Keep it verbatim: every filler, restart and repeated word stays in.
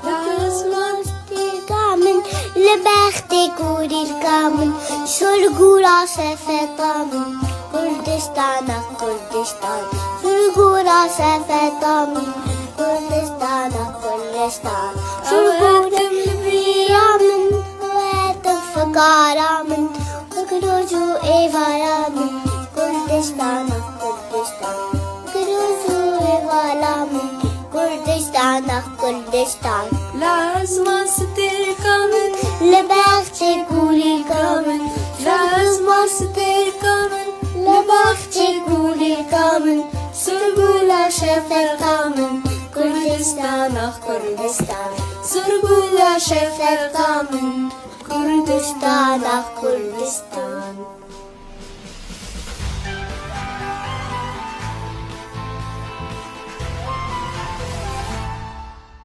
Lazma stêrka min, li bextê kurîrka min, surgûra şefeqa min, Kurdistana Kurdistan, surgûra şefeqa min, Kurdistana Kurdistan, surgûra li bîra min, wetin fikara min, fikroc û êvara min, Kurdistana Kurdistan, fikroc û êvara min, Kurdistana Kurdistan. Lazma stêrka min, li bexçê kurîrka min, lazma stêrka min, li bexçê kurîrka min, surgûla şefeqa min, Kurdistana Kurdistan, surgûla şefeqa min, Kurdistana Kurdistan.